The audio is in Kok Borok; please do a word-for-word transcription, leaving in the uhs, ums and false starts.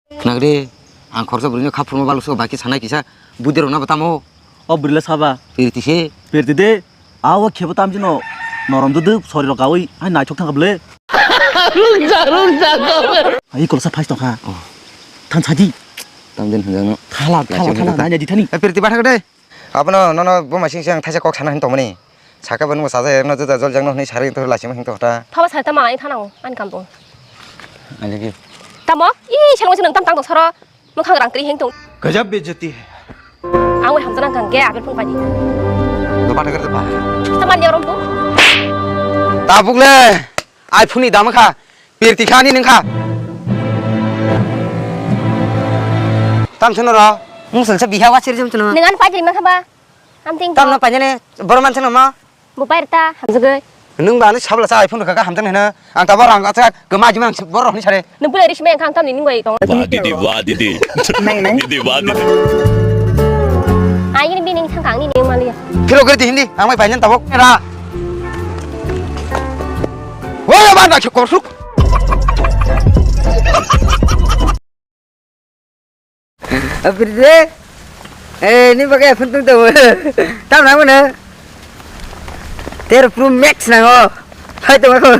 Khwnagre, ang khoroksa bwrwino kha phurma baluso bai khe sanai kisa bwdwi rwna bo tamo. O bwrwila saba. Pirti se. Pirti de. Awa khebo tamjino norom duduk sori rok gawi hai naithok thangkha bwle. Rungja, rungja, kok. Ai kolsa phai tongkha. Oh. Thang saji. Tamden hwnjano. Thala, thala, thala, nanya di thani. Eh, pirti bathak de. Abono nono buma sing sing thaisa kok sana hin tongmani. Saka bani mo saja erno juda jol jangno hwnwi sari to lachima hin to hota. Thaba sai tama ai thanang an kam tong. Ani ki. Tamo? I selo selo tam tang tong soro. Mukhang rang kri hing tong. Gajab bejati hai. Ang wai hamjana kang ge abel phung pani. Do bana gerde ba. Tama ni rom tu. Tabuk le. Ai phuni dam kha. Pirti kha ni nung kha. Tam sunu ro. Musul sa biha wa sir jam sunu. Nung an pajri ma kha ba. Am ting. Tam no pajane bor man sunu ma. Bo pair ta hamjagoi. Nung ba ni sabla sa iPhone kha hamjang hena. Ang ta bor ang asa gama jima ang bor ni sare. Nung pula risi me ang kang tam ni nung bai tong. Wah didi, wah didi. Nai, nai. Didi, wah didi. Ai ni bining thang kang ni ne maliya. Phiro gari hindi, ang mai panjan tabok ra. Wah, ba na korsuk. Abirde. Eh, ni bagai phone tung tahu. Tam nama na? Ter Pro Max nango. Hai tu aku.